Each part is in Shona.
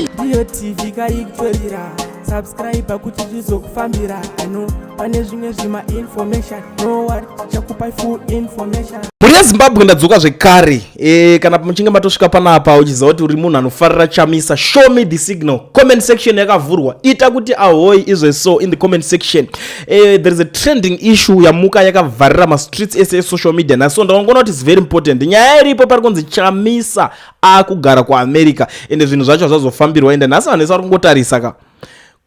Ndiyo TV kaiktorira, subscribe kuti zvizokufambira. Ano pane zvimwe zvima information, no what chakupai full information. Mhuri yeZimbabwe, ndadzoka zvekare. Kana muchinge matosvika panapa uchiziva kuti uri munhu anofarira Chamisa, show me the signal. Comment section yakavhurwa, ita kuti ahoi izve. So in the comment section, there is a trending issue yamuka yakavharira mastreets ese esocial media naso. Ndakangoona kuti is very important. Nyaya iripo, pari kunzi Chamisa akugara kuAmerica, ende zvinhu zvacho zvazofambirwa. Ende nhasi vanhu vese vari kungotarisa ka,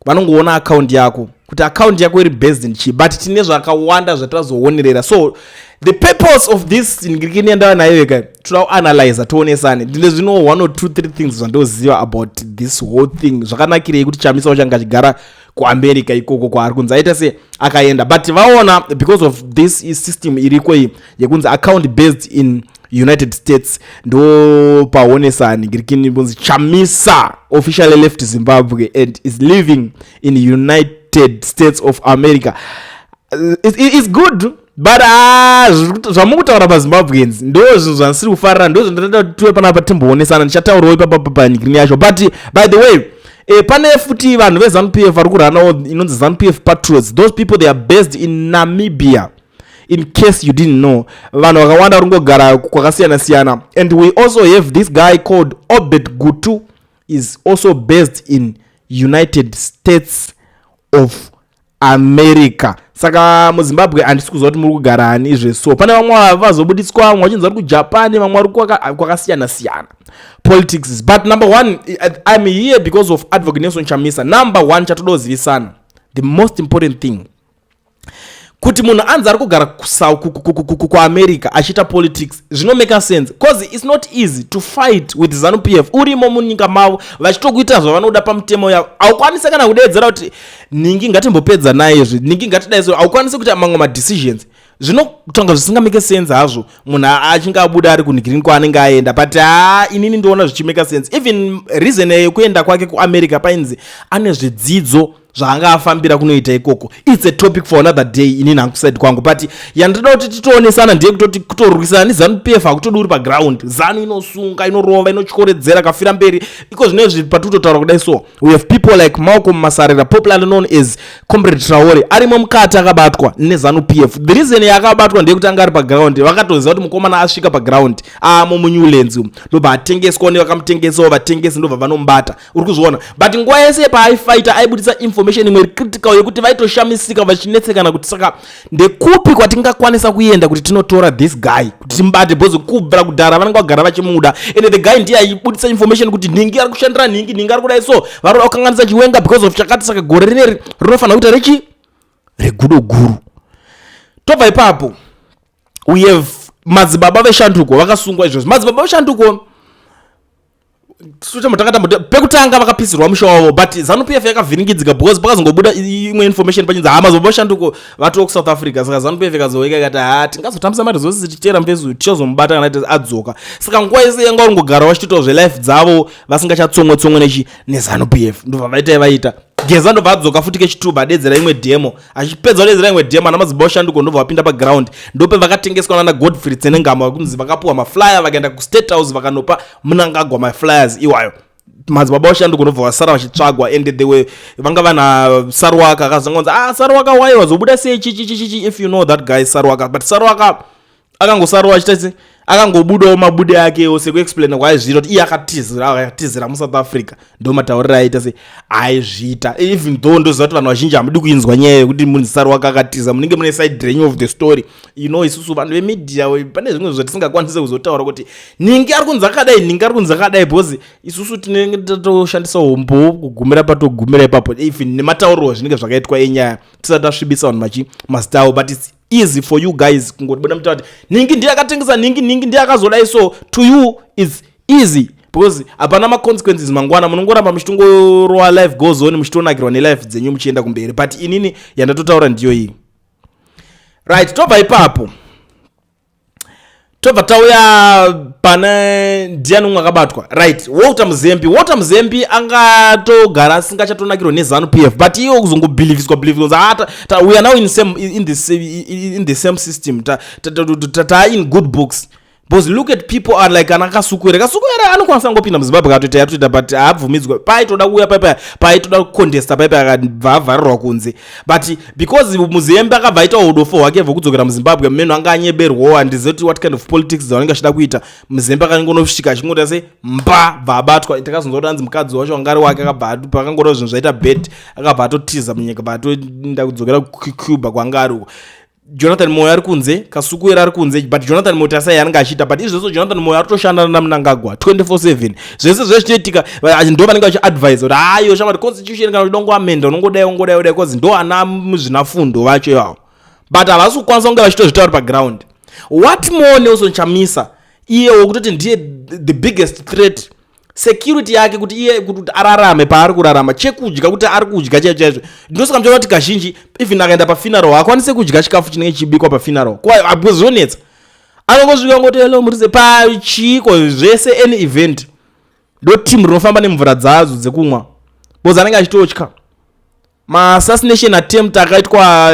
vanongoona akaunti yako, kuti akaunti yako iri based in chii. But tine zvakawanda zvatazoonerera. So the purpose of this ngirikini yandava nayo ka, toda kuanalyza, tionesane. Ndine zvino one or two three things zvandoziva about this whole thing. Zvakanakirei kuti Chamisa wachanga achigara kuAmerica ikoko kwaari kunzi aita se akaenda? But vaona, because of this system iriko iyi yekunzi account based in United States, ndo paonesa ngirikini kunzi Chamisa officially left Zimbabwe and is living in United States of America. It's good, but zvamukutaura paZimbabweans ndo zvinhu zvandisiri kufarira, ndo zvandinoda kuti tive panapa timboonesana. Ndichataurawo ipapa panyikini yacho. But by the way, pane futi vanhu veZANU PF vari kurunawo inonzi ZANU PF Patriots. Those people, they are based in Namibia, in case you didn't know. Vanhu vakawanda vari kungogara kwakasiyana siyana. And we also have this guy called Obert Gutu, is also based in United States of America. Saka muZimbabwe handisi kuziva kuti muri kugara ani izve. So pane vamwe vazobudiswa, vamwe vachinzi vari kuJapan, vamwe vari kwakasiyana siyana. Politics. But number one, I'm here because of Advocate Nelson Chamisa. Number one, chatoda kuzivisana, the most important thing, kuti munhu anzi ari kugara kuAmerica achiita politics, zvinomaka sense, cause it's not easy to fight with ZANU PF urimo munyika mavo, vachitokuita zvavanoda pamutemo yavo. Haukwanisi kana kudeedzera kuti ningi ngatimbopedza naye izvi, ningi ngatidai. So haukwanisi kuita mamwe madecisions, zvinotanga zvisingamake sense hazvo munhu achinge abuda ari kunhigirini kwaanenge aenda. But ha, inini ndoona zvichimaka sense. Even reason yekuenda kwake kuAmerica, painzi ane zvidzidzo zvaanga afambira kunoita ikoko. It's a topic for another day. Inini hangu side kwangu, but yandinoda kuti titoonesana ndeyekutoti kutorwisana neZANU PF hakutodi uri paground. ZANU inosunga, inorova, inotyoredzera kafira mberi. Iko zvinezvi patikutotaura kudai, so we have people like Malcolm Masarira, popularly known as Comrade Traore, arimo mukati, akabatwa neZANU PF. The reason yaakabatwa ndeyekuti anga ari paground. Vakatoziva kuti mukomana asvika paground amo muNewlands umu, ndobva atengeswa nevakamutengesawo vatengesi, ndobva vanomubata. Uri kuzviona? But nguva yese paaifaita, aibudisa information imwe critical yekuti vaitoshamisika, vachinetsekana kuti saka ndekupi kwatingakwanisa kuenda kuti tinotora this guy kuti timubate, because kubvira kudhara vanenge vagara vachimuda. And the guy ndiye aibudisa information kuti nhingi ari kushandira nhingi, nhingi ari kudai, so varoda kukanganisa Chiwenga because of chakati. Saka gore rineri rinofanira kuita rechi regudo guru. Tobva ipapo, we have madzibaba veshanduko vakasungwa izvozvo. Madzibaba veshanduko, pekutanga vakapisirwa musha wavo, but ZANU PF yakavhiringidzika because pakazongobuda imwe information pachinzi ha, madzibaba veshanduko vatoo kuSouth Africa. Saka ZANU PF ikazoweka ikati ha, tingazotambisa maresources tichiteera mufesu, tichazomubata kana ti adzoka. Saka nguva yese yanga ringogara vachitoitawo zvelife dzavo, vasingachatsomwe tsomwe nechi neZANU PF. Ndobva vaita vaita Geza, ndobva adzoka futi kechituba, adedzera imwe demo. Achipedza kudedzera imwe demo, ana madzibaba oshanduko ndobva vapinda paground. Ndope vakatengeswa nana Godfrey Tsenengama, kunzi vakapuwa maflyer, vakaenda kuState House, vakanopa Munangagwa maflyers iwayo. Madzibaba oshanduko ndobva vasara vachitsvagwa. And they were vanga vana Sarwaka, akazongonzi, "Ah, Sarwaka wai wazobuda sei?" Chichichichichi, if you know that guy Sarwaka. But Sarwaka akangosarwa achita se akangobudawo mabude akewo sekuexplaina kwaizviita kuti iye akatizira muSouth Africa. Ndo matauriro aita se aizviita, even though ndoziva kuti vanhu vazhinji hamudi kuinzwa nyaya yekuti munhu Sarwaka akatiza. Munenge mune side renyu of the story. Isusu vanhu vemedia, pane zvimwe zvatisingakwanisi kuzotaura kuti ningi ari kunzi akadai, ningi ari kunzi akadai, because isusu tinenge tatoshandisa umbo kugumira patogumira ipapo, even nematauriro zvinenge zvakaitwa enyaya, tisati tasvibisa vanhu machi mazita avo. But it's easy for you guys kungotibuda mutaura kuti ningi ndiye akatengesa ningi, ningi ndiye akazodai. So to you is easy because hapana maconsequences mangwana. Munongoramba muchitongorowa, life goes on, muchitonakirwa nelife dzenyu muchienda kumberi. But inini yandatotaura ndiyo iyi. Right, tobva ipapo, tobva tauya pane ndiani umwe akabatwa. Right, Walter Muzembi. Walter Muzembi angatogara asingachatonakirwa neZANU PF, but iye kuzongobhilivhiswa bhilivhiswa, ah, we are now in the same system, ta in good books. Because look at people are like ana Kasukuwere. Kasukuwere anokwanisa ngopinda muZimbabwe akatoita yatoita, but haabvumidzwa. Paitoda kuuya paipa, paitoda kucontesta paipa, akabva avharirwa kunze. But because Muzembe akabva aitawo udofo hwake bvokudzokera muZimbabwe, meno anga anyeberwawo, handizivi kuti what kind of politics dzavanenge achida kuita. Muzembe akangonosvika achingoita se mba, bva abatwa. Takazonzwa kuti anzi mukadzi wacho anga ari wake, akabva pakangoda zvinhu zvaita bad, akabva atotiza munyika, bva atoenda kudzokera kuCuba kwanga ari uko. Jonathan Moyo ari kunze, Kasukuwere ari kunze, but Jonathan Moyo tasai anenge achiita. But izvozvo Jonathan Moyo ari kutoshanda naMnangagwa 24/7. Zvese zvezvinoitika, ndo vanenge vachiadvise kuti hayo shamwari, constitution kana uchida kungoamenda, unongodai, ungodai, udai, cause ndo ana muzvinafundo vacho ivavo, but havasi kukwanisa kunge vachitozvitaura paground. What more Nelson Chamisa, iye wokutoti ndiye the biggest threat, security yake, kuti iye kuti ararame paari kurarama, chekudya kuti ari kudya chaizvo chaizvo. Ndosaka muchiona kuti kazhinji even akaenda pafuneral haakwanisi kudya chikafu chinenge chichibikwa pafuneral, zvonetsa. Anongosvika ngoti, "Hello, murise pachiko." Zvese, any event, ndo team rinofamba nemvura dzadzo dzekumwa, because anenge achitotya. Maassassination attempt akaitwa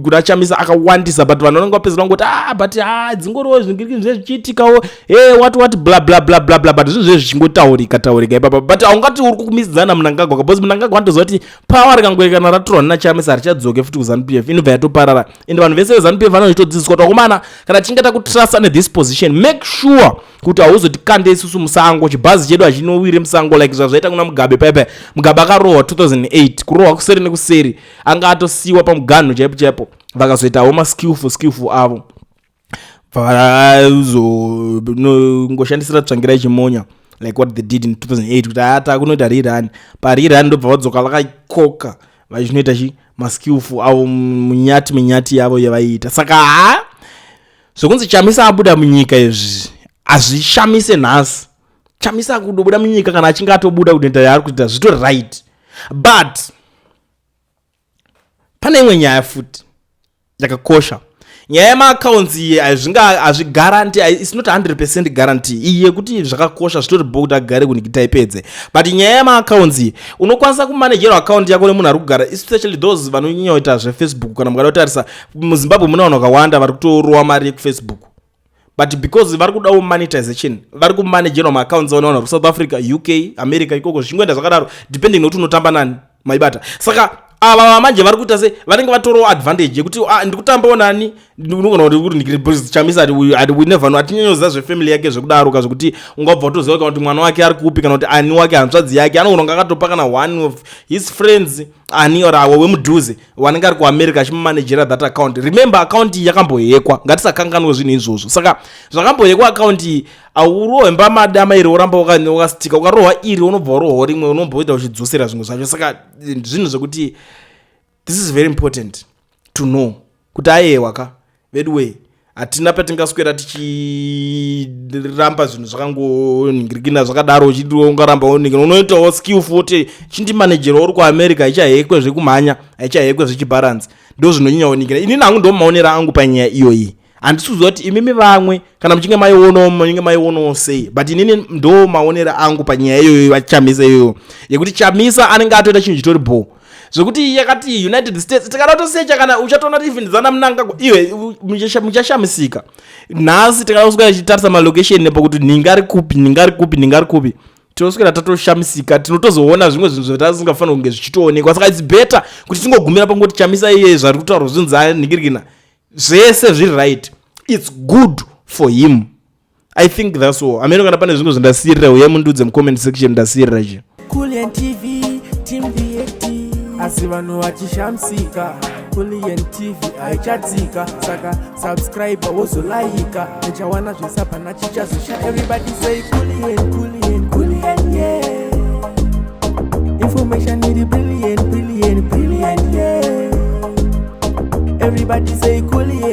kuna Chamisa akawandisa, but vanhu vanenge vapedzera vangoti, "Ah, but ah, dzingoriwo zvingiriki zve zvichiitikawo, e what what, bla bla bla bla bla." But zvinhu zve zvichingotaurika taurika ipapa, but haungati uri kukumisidzana Mnangagwa, because Mnangagwa anotoziva kuti power rikangoekana ratorwa naChamisa, harichadzoke futi kuZANU PF, inobva yatoparara. Ende vanhu vese veZANU PF vanochitodzidziswa kuti, vakomana, kana tichinge takutrusta nethis position, make sure kuti hauzotikande isusu musango, chibhazi chedu hachinowire musango, like zvazvaita kuna Mugabe paipai. Mugabe akarohwa 2008, kurohwa kuseri nekuseri, anga atosiyiwa pamuganhu chaipo chaipo. Vakazoitawo maskillful skillful avo, vazongoshandisira Tsvangirai chimonya, like what they did in 2008, kuti ata kunoita rerun. Parerun ndobva vadzoka vakaikoka vachinoita chi maskillful avo, munyati minyati yavo yavaiita. Saka ha, zvokunzi Chamisa abuda munyika izvi hazvishamise nhasi. Chamisa kudobuda munyika, kana achinge atobuda kunoita yaari kuita, zvitori right. But pane imwe nyaya futi yakakosha, nyaya yemaaccounts iyi. Hazviguarantee, it's not 100% guarantee iyi yekuti zvakakosha, zvitori bo kuti agare kunikita ipedze. But nyaya yemaaccounts iyi, unokwanisa kumanejera account yako nemunhu ari kugara, especially those vanonyanya kuita zveFacebook. Kana mukada kutarisa, muZimbabwe mune vanhu vakawanda vari kutorowa mari yekuFacebook, but because vari kudawo monetization, vari kumanajerwa maaccounts avo nevanhu vari kuSouth Africa, UK, America ikoko, zvichingoenda zvakadaro, depending nekuti unotamba nani, maibata. Saka ava vamanje vari kuita se vanenge vatorawo advantage yekuti, ah, ndikutambawo nani, unogona kuti Chamisa, we never know, hatinyanyoziva zvefamily yake zvekudaro ka, zvekuti ungabva utoziva kana kuti mwana wake ari kupi, kana kuti ani wake, hanzvadzi yake. Anogona kunge akatopa kana one of his friends ani or awo wemudhuze wanenge ari kuAmerica achimumanejera that account. Remember, account iyi yakambohackwa, ngatisakanganwe zvinhu izvozvo. Saka zvakambohackwa account iyi, aurohwe mbama iri, woramba wakastika. Ukarohwa iri, unobva warohwa rimwe, unomboita uchidzosera zvimwe zvacho. Saka zvinhu zvekuti this is very important to know kuti ayewa ka, veduway, hatina patingaswera tichiramba zvinhu zvakangoningirikina zvakadaro. Ungaramba uningirina, unoitawo skill futi, chindimanejera uri kuAmerica, haichahackwe zvekumhanya, haichahackwe zvechibalance. Ndo zvinonyanya kuningira. Inini hangu ndo maonero angu panyaya iyoyi. Handisi kuziva kuti imimi vamwe kana muchinge maionawo, munenge maionawo sei, but inini ndo maonero angu panyaya iyoyo vaChamisa iyoyo, yekuti Chamisa anenge atoita chinhu chitori bho, zvekuti yakati United States tikada kutosecha, kana uchatoona kuti even zana Mnangagwa iwe muchashamisika. Nhasi tikada kuswera tichitarisa malocation nepo kuti nhinga ari kupi, nhinga ari kupi, nhinga ari kupi, tinoswera tatoshamisika, tinotozoona zvimwe zvinhu zvatasingafanira kunge zvichitoonekwa. Saka it's better kuti tingogumira pangoti Chamisa iye zvari kutaurwa zvinzi anhingirikina zvese zviri right. It's good for him. I think that's all. Amene kana pane zvimwe zvandasiyirira, uyai mundudze mucomment section. Ndasiyirira chi Kulian TV team VAT, asi vanhu vachishamisika, Kulian TV haichatsika. Saka subscribe, wozolaika, uchawana zvese, hapana chichazosha. Everybody say Kulian, Kulian, Kulian, yeah. Information iri brilliant, brilliant, brilliant, yeah. Everybody say Kulian.